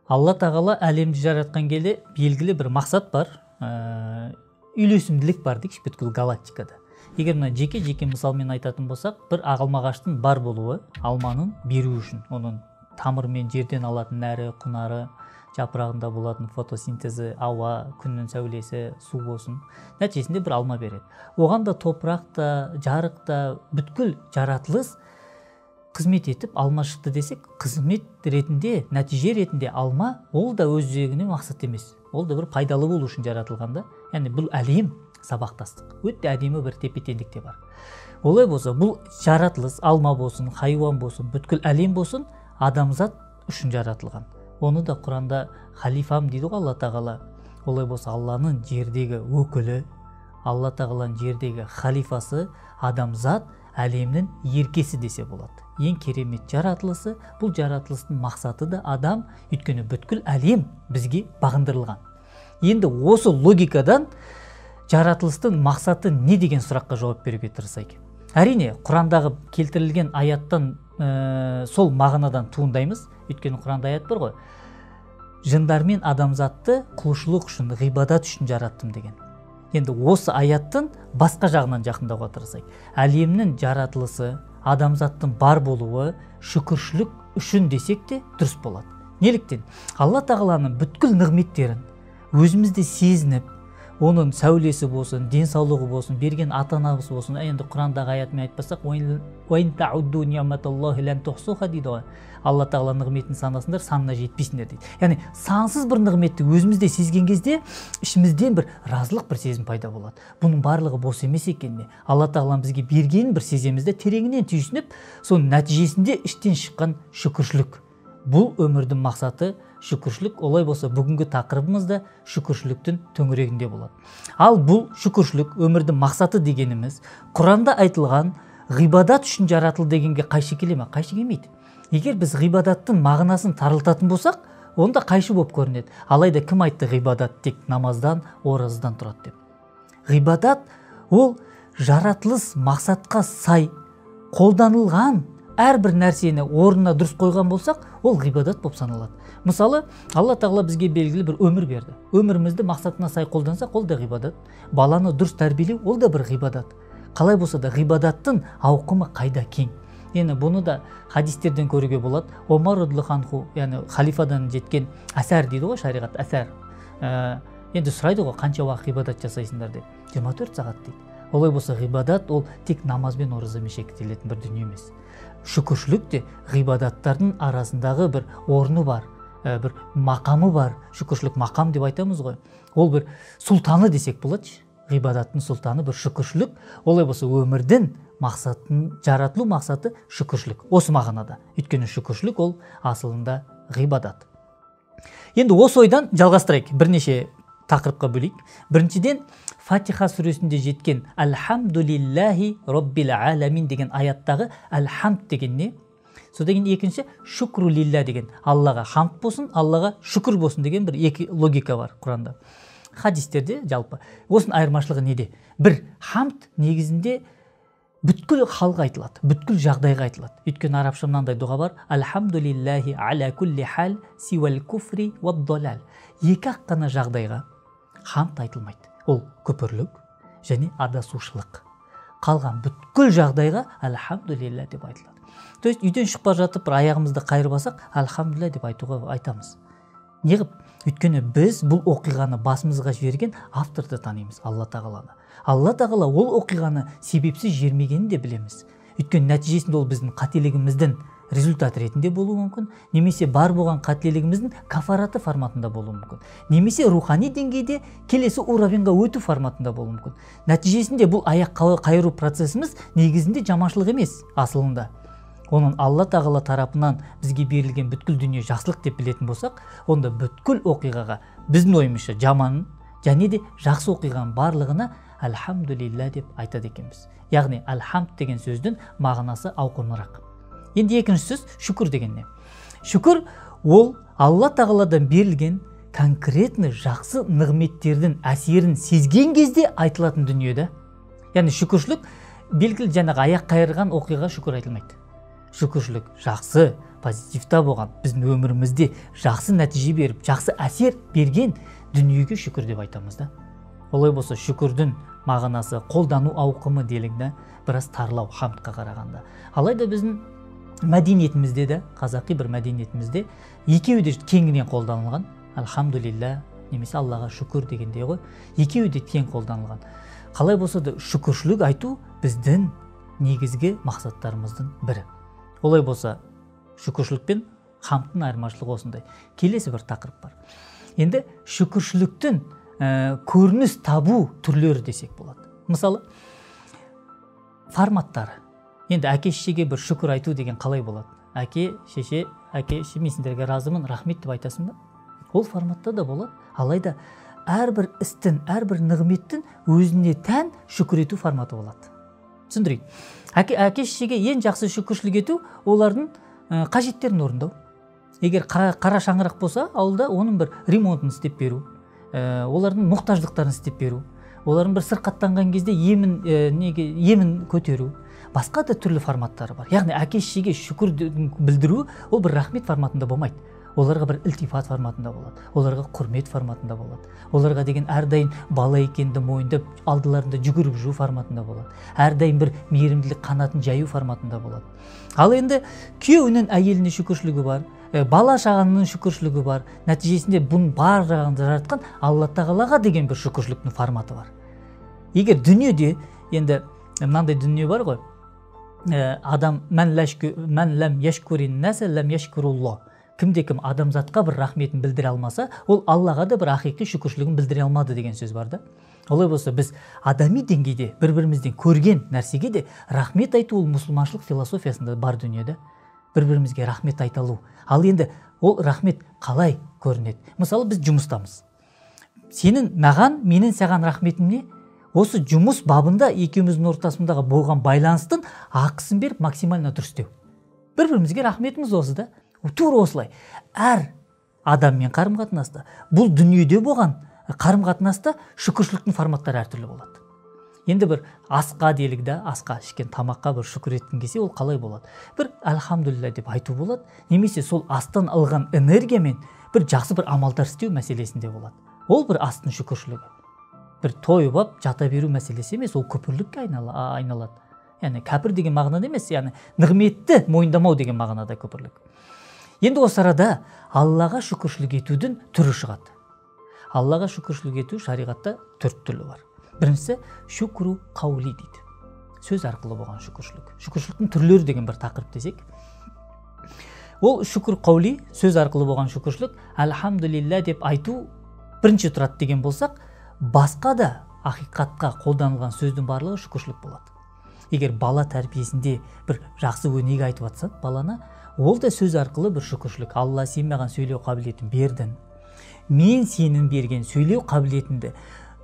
Алла тағала әлемді жаратқан кезде белгілі бір мақсат бар, үйлесімділік бар дейікші бүткіл галактикада. Егер мына жеке-жеке мысалмен айтатын болсақ, бір алма ағаштың бар болуы, алманың беру үшін, оның тамырымен жерден алатын нәрі, құнары, жапырағында болатын фотосинтезі, ауа, күннің сәулесі, су болсын, нәтижесінде бір алма береді. Оған да топырақ та, жарық та, бүткіл жаратылыс қызмет етіп алма шықты десек, қызмет ретінде, нәтиже ретінде алма ол да өз өзегіне мақсат емес. Ол да бір пайдалы болу үшін жаратылған да. Яғни бұл әлем сабақтастық. Өте әдемі бір тепе-теңдік те бар. Олай болса, бұл жаратылыс, алма болсын, хайуан болсын, бүткіл әлем болсын, адамзат үшін жаратылған. Оны да Құранда халифам дейді ғой Алла тағала. Олай болса, Алланың жердегі өкілі, Алла тағаланың жердегі халифасы адамзат әлемнің еркесі десе болады. Ең керемет жаратылысы, бұл жаратылыстың мақсаты да адам, өйткені бүткіл әлем бізге бағындырылған. Енді осы логикадан жаратылыстың мақсаты не деген сұраққа жауап беруге тырысайық. Әрине, Құрандағы келтірілген аяттан, сол мағынадан туындаймыз. Өйткені Құранда аят бар ғой. Жындар мен адамзатты құлшылық үшін, ғибадат үшін жараттым деген. Енді осы аяттың басқа жағынан жақындауға тырысайық. Әлемнің жаратылысы, адамзаттың бар болуы шүкіршілік үшін десек те дұрыс болады. Неліктен? Алла тағаланың бүткіл нығметтерін өзімізде сезініп, оның сәулесі болсын, денсаулығы болсын, берген ата-анамыз болсын, енді Құрандағы аятымен айтпасақ, дейді ғой. Алла тағала нығметін санасыңдар, санына жетпейсіңдер дейді. Яғни сансыз бір нығметті өзімізде сезген кезде ішімізден бір разылық, бір сезім пайда болады. Бұның барлығы бос емес екеніне, Алла тағаланың бізге бергенін бір сеземіз де, тереңінен түйсініп, соның нәтижесінде іштен шыққан шүкіршілік. Бұл өмірдің мақсаты шүкіршілік. Олай болса, бүгінгі тақырыбымыз да шүкіршіліктің төңірегінде болады. Ал бұл шүкіршілік өмірдің мақсаты дегеніміз Құранда айтылған ғибадат үшін жаратылды дегенге қайшы келе ме? Қайшы келмейді. Егер біз ғибадаттың мағынасын тарылтатын болсақ, онда қайшы болып көрінеді. Алайда кім айтты ғибадат тек намаздан, оразадан тұрады деп? Ғибадат ол жаратылыс мақсатқа сай қолданылған әрбір нәрсені орнына дұрыс қойған болсақ, ол ғибадат болып саналады. Мысалы, Алла тағала бізге белгілі бір өмір берді. Өмірімізді мақсатына сай қолдансақ, ол да ғибадат. Баланы дұрыс тәрбиелеу, ол да бір ғибадат. Қалай болса да ғибадаттың ауқымы қайда кең. Енді бұны да хадистерден көруге болады. Омар радиаллаху анху, яғни халифадан жеткен әсәр дейді ғой, шариғат әсәр. Енді сұрайды ғой, қанша уақыт ғибадат жасайсыңдар деп. 24 сағат дейді. Олай болса, ғибадат ол тек намаз бен оразамен шектелетін бір дүние емес. Шүкіршілік те ғибадаттардың арасындағы бір орны бар, бір мақамы бар. Шүкіршілік мақам деп айтамыз ғой. Ол бір сұлтаны десек болады. Ғибадаттың сұлтаны бір шүкіршілік. Олай болса, өмірдің мақсатын, жаратылу мақсаты шүкіршілік. Осы мағынада. Өйткені шүкіршілік ол асылында ғибадат. Енді осы ойдан жалғастырайық. Бірнеше тақырыпқа бөлейік. Біріншіден, Фатиха сүресінде жеткен Альхамдулиллахи Роббил аламин деген аяттағы Альхамд деген не? Содан кейін екінші Шүкру лилля деген, Аллаға хамд болсын, Аллаға шүкір болсын деген бір екі логика бар Құранда. Хадистерде жалпы. Осының айырмашылығы неде? Бір, хамд негізінде бүткіл халға айтылады, бүткіл жағдайға айтылады. Өйткені арабша мынандай дұға бар: Альхамдулиллахи аля кулли хал сиуал куфри уад-далал. Екі ақ қана жағдайға хамд айтылмайды. Ол күпірлік және адасушылық. Қалған бүткіл жағдайға альхамдулилля деп айтылады. То есть үйден шығып бара жатып бір аяғымызды қайырып алсақ, альхамдулилля деп айтуға айтамыз. Неғып? Өйткені біз бұл оқиғаны басымызға жіберген авторды танимыз, Алла тағаланы. Алла тағала ол оқиғаны себепсіз жібермегенін де білеміз. Өйткені нәтижесінде ол біздің қателігіміздің результат ретінде болуы мүмкін, немесе бар болған қателігіміздің кафараты форматында болуы мүмкін, немесе рухани деңгейде келесі уровеньға өту форматында болуы мүмкін. Нәтижесінде бұл аяқ қайыру процесіміз негізінде жаманшылық емес асылында. Оның Алла тағала тарапынан бізге берілген бүткіл дүние жақсылық деп білетін болсақ, онда бүткіл оқиғаға біздің ойымызша жаман және де жақсы оқиғаның барлығына альхамдулилля деп айтады екенбіз. Яғни альхамд деген сөздің мағынасы ауқымдырақ. Енді екінші сөз шүкір деген не? Шүкір ол Алла тағаладан берілген конкретно жақсы нығметтердің әсерін сезген кезде айтылатын дүние да. Яғни шүкіршілік белгілі жаңағы аяқ қайырған оқиға шүкір айтылмайды. Шүкіршілік жақсы, позитивта болған, біздің өмірімізде жақсы нәтиже беріп, жақсы әсер берген дүниеге шүкір деп айтамыз да. Олай болса, шүкірдің мағынасы, қолдану ауқымы делік да, біраз тарлау хамдқа қарағанда. Алайда біздің мәдениетімізде де, қазақи бір мәдениетімізде екеуі де кеңінен қолданылған. Альхамдулилля немесе Аллаға шүкір дегендей ғой, екеуі де кең қолданылған. Қалай болса да шүкіршілік айту біздің негізгі мақсаттарымыздың бірі. Олай болса, шүкіршілік пен хамдтың айырмашылығы осындай. Келесі бір тақырып бар. Енді шүкіршіліктің көрініс табу түрлері десек болады. Мысалы, форматтары. Енді әке шешеге бір шүкір айту деген қалай болады? Әке, шеше, әке, шеше, мен сендерге разымын, рахмет деп айтасың ба? Ол форматта да болады. Алайда әрбір істің, әрбір нығметтің өзіне тән шүкір ету форматы болады. Түсіндірейін. Әке шешеге ең жақсы шүкіршілік ету олардың қажеттерін орындау. Егер қара шаңырақ болса, ауылда оның бір ремонтын істеп беру, олардың мұқтаждықтарын істеп беру, олардың бір сырқаттанған кезде емін көтеру, басқа да түрлі форматтары бар. Яғни әке шешеге шүкір білдіру ол бір рахмет форматында болмайды. Оларға бір ілтифат форматында болады, оларға құрмет форматында болады, оларға деген әрдайым бала екенді мойындап, алдыларында жүгіріп жүру форматында болады, әрдайым бір мейірімділік қанатын жаю форматында болады. Ал енді күйеуінің әйеліне шүкіршілігі бар, бала шағаның шүкіршілігі бар, нәтижесінде бұның барлығын жаратқан Алла Тағалаға деген бір шүкіршіліктің форматы бар. Егер дүниеде, енді мынандай дүние бар ғой, адам мән ләм яшкурин нәсә ләм яшкуруллах. Кімде-кім адамзатқа бір рахметін білдіре алмаса, ол Аллаға да бір ақиқи шүкіршілігін білдіре алмады деген сөз бар да. Олай болса, біз адами деңгейде бір-бірімізден көрген нәрсеге де рахмет айту ол мұсылманшылық философиясында бар дүниеде. Бір-бірімізге рахмет айта алу. Ал енді ол рахмет қалай көрінеді? Мысалы, біз жұмыстамыз. Сенің маған, менің саған рахметім не? Осы жұмыс бабында екеуміздің ортасындағы болған байланыстың ақысын беріп максимально дұрыс істеу. Бір-бірімізге рахметіміз осы да. Тура осылай. Әр адаммен қарым-қатынаста, бұл дүниеде болған қарым-қатынаста шүкіршіліктің форматтары әртүрлі болады. Енді бір асқа делік да, асқа ішкен тамаққа бір шүкір еткің келсе, ол қалай болады? Бір альхамдулилля деп айту болады, немесе сол астан алған энергиямен бір жақсы бір амалдар істеу мәселесінде болады. Ол бір астың шүкіршілігі. Бір тойып ап жата беру мәселесі емес, ол күпірлікке айналады. Яғни кәпір деген мағынада емес, яғни нығметті мойындамау деген мағынада күпірлік. Енді осы арада Аллаға шүкіршілік етудің түрі шығады. Аллаға шүкіршілік ету шариғатта төрт түрлі бар. Біріншісі шүкру қаули дейді. Сөз арқылы болған шүкіршілік. Шүкіршіліктің түрлері деген бір тақырып десек. Ол шүкір қаули, сөз арқылы болған шүкіршілік, альхамдулилля деп айту бірінші тұрады деген болсақ, басқа да ақиқатқа қолданылған сөздің барлығы шүкіршілік болады. Егер бала тәрбиесінде бір жақсы өнеге айтып жатса баланы, ол да сөз арқылы бір шүкіршілік. Алла, сен маған сөйлеу қабілетін бердің. Мен сенің берген сөйлеу қабілетіңді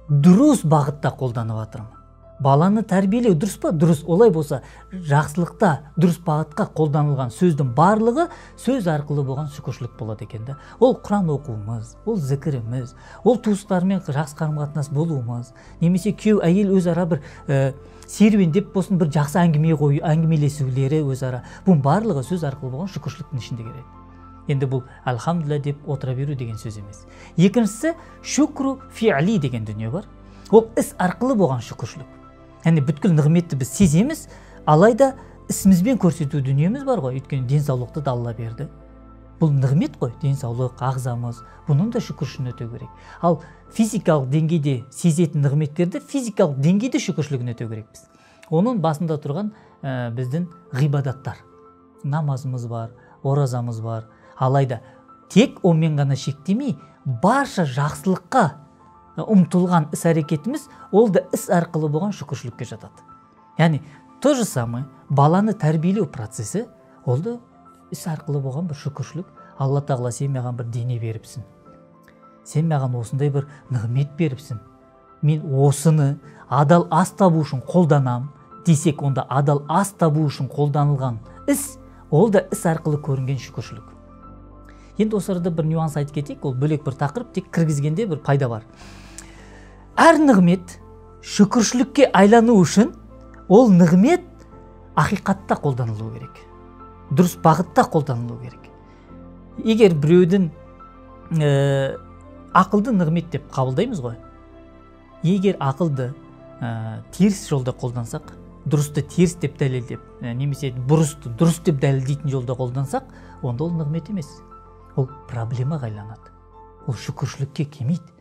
дұрыс бағытта қолданып жатырмын. Баланы тәрбиелеу дұрыс па? Дұрыс. Олай болса, жақсылықта дұрыс бағытқа қолданылған сөздің барлығы сөз арқылы болған шүкіршілік болады екен да. Ол Құран оқуымыз, ол зікіріміз, ол туыстармен жақсы қарым-қатынас болуымыз, немесе күйеу әйел өзара бір серуендеп болсын бір жақсы әңгіме қою, әңгімелесулері өзара. Бұның барлығы сөз арқылы болған шүкіршіліктің ішінде келеді. Енді бұл альхамдулилля деп отыра беру деген сөз емес. Екіншісі шүкру фи'ли деген дүние бар. Ол іс арқылы болған шүкіршілік. Яғни бүткіл нығметті біз сеземіз, алайда ісімізбен көрсету дүниеміз бар ғой. Өйткені денсаулықты да Алла берді. Бұл нығмет қой, денсаулық, ағзамыз, бұның да шүкіршілігін өтеу керек. Ал физикалық деңгейде сезетін нығметтерді физикалық деңгейде шүкіршілігін өтеу керекпіз. Оның басында тұрған біздің ғибадаттар. Намазымыз бар, оразамыз бар. Алайда тек онымен ғана шектемей, барша жақсылыққа ұмтылған іс-әрекетіміз ол да іс арқылы болған шүкіршілікке жатады. Яғни то же самое баланы тәрбиелеу процесі ол да іс арқылы болған бір шүкіршілік. Алла Тағала, сен маған бір дене беріпсің, сен маған осындай бір нығмет беріпсің, мен осыны адал ас табу үшін қолданам десек, онда адал ас табу үшін қолданылған іс ол да іс арқылы көрінген шүкіршілік. Енді осы арада бір нюанс айтып кетейік, ол бөлек бір тақырып, тек кіргізгенде бір пайда бар. Әр нығмет шүкіршілікке айлану үшін ол нығмет ақиқатта қолданылу керек. Дұрыс бағытта қолданылу керек. Егер біреудің ақылды нығмет деп қабылдаймыз ғой. Егер ақылды теріс жолда қолдансақ, дұрысты теріс деп дәлелдеп, немесе бұрысты дұрыс деп дәлелдейтін жолда қолдансақ, онда ол нығмет емес. Ол проблемаға айланады. Ол шүкіршілікке келмейді.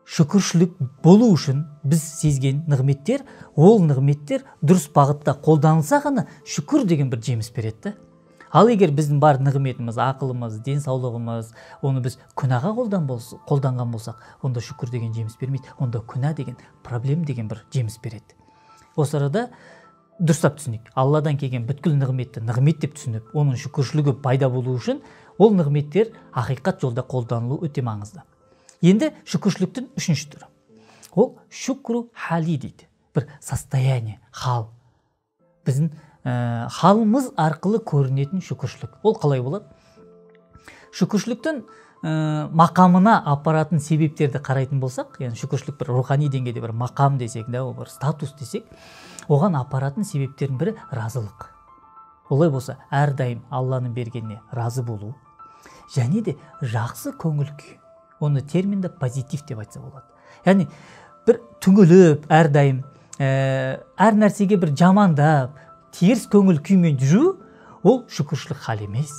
Шүкіршілік болу үшін біз сезген нығметтер, ол нығметтер дұрыс бағытта қолданылса ғана шүкір деген бір жеміс береді. Ал егер біздің бар нығметіміз, ақылымыз, денсаулығымыз, оны біз күнәға қолданған болсақ, онда шүкір деген жеміс бермейді, онда күнә деген, проблем деген бір жеміс береді. Осы арада дұрыстап түсінейік. Алладан келген бүткіл нығметті нығмет деп түсініп, оның шүкіршілігі пайда болу үшін ол нығметтер ақиқат жолда қолданылу өте маңызды. Енді шүкіршіліктің үшінші түрі. Ол шүкру хали дейді. Бір состояние, хал. Біздің халымыз арқылы көрінетін шүкіршілік. Ол қалай болады? Шүкіршіліктің мақамына апаратын себептерді қарайтын болсақ, яғни шүкіршілік бір рухани деңгейде бір мақам десек, да, ол бір статус десек, оған апаратын себептердің бірі разылық. Олай болса, әрдайым Алланың бергеніне разы болу, және де жақсы көңіл күй. Оны терминді позитив деп айтса болады. Яғни бір түңіліп, әрдайым әр нәрсеге бір жамандап, теріс көңіл күймен жүру, ол шүкіршілік халі емес.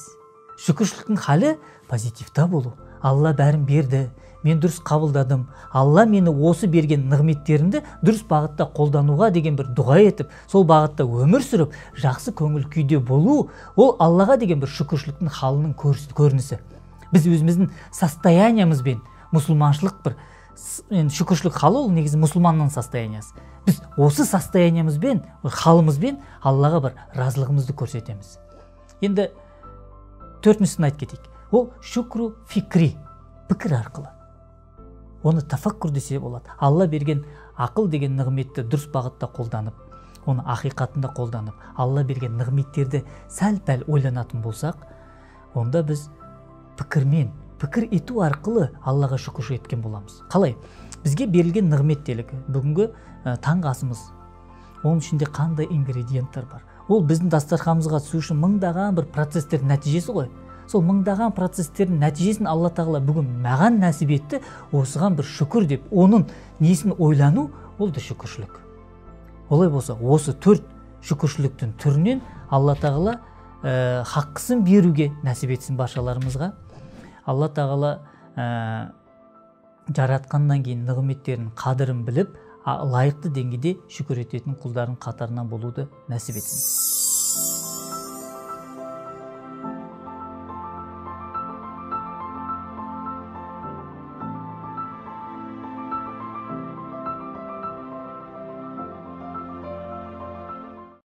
Шүкіршіліктің халі позитивта болу. Алла бәрін берді, мен дұрыс қабылдадым. Алла мені осы берген нығметтерімді дұрыс бағытта қолдануға деген бір дұға етіп, сол бағытта өмір сүріп, жақсы көңіл күйде болу, ол Аллаға деген бір шүкіршіліктің халының көрінісі. Біз өзіміздің состояниямызбен мұсылманшылық бір шүкіршілік халы, ол негізі мұсылманның состояниясы. Біз осы состояниямызбен, халымызбен Аллаға бір разылығымызды көрсетеміз. Енді төртіншісін айтып кетейік. Ол шүкру фикри, пікір арқылы. Оны тафаккур десе болады. Алла берген ақыл деген нығметті дұрыс бағытта қолданып, оны ақиқатында қолданып, Алла берген нығметтерді сәл-пәл ойланатын болсақ, онда біз пікірмен, пікір ету арқылы Аллаға шүкіршілік еткен боламыз. Қалай? Бізге берілген нығмет делік, бүгінгі таңғы асымыз. Оның ішінде қандай ингредиенттер бар? Ол біздің дастарханымызға түсу үшін мыңдаған бір процестердің нәтижесі ғой. Сол мыңдаған процестердің нәтижесін Алла тағала бүгін маған нәсіп етті, осыған бір шүкір деп, оның несін ойлану, ол да шүкіршілік. Олай болса, осы төрт шүкіршіліктің түрінен Алла тағала хаққысын беруге нәсіп етсін баршаларымызға. Алла тағала жаратқаннан кейін нығметтерінің қадірін біліп, лайықты деңгейде шүкір ететін құлдардың қатарынан болуды нәсіп етсін.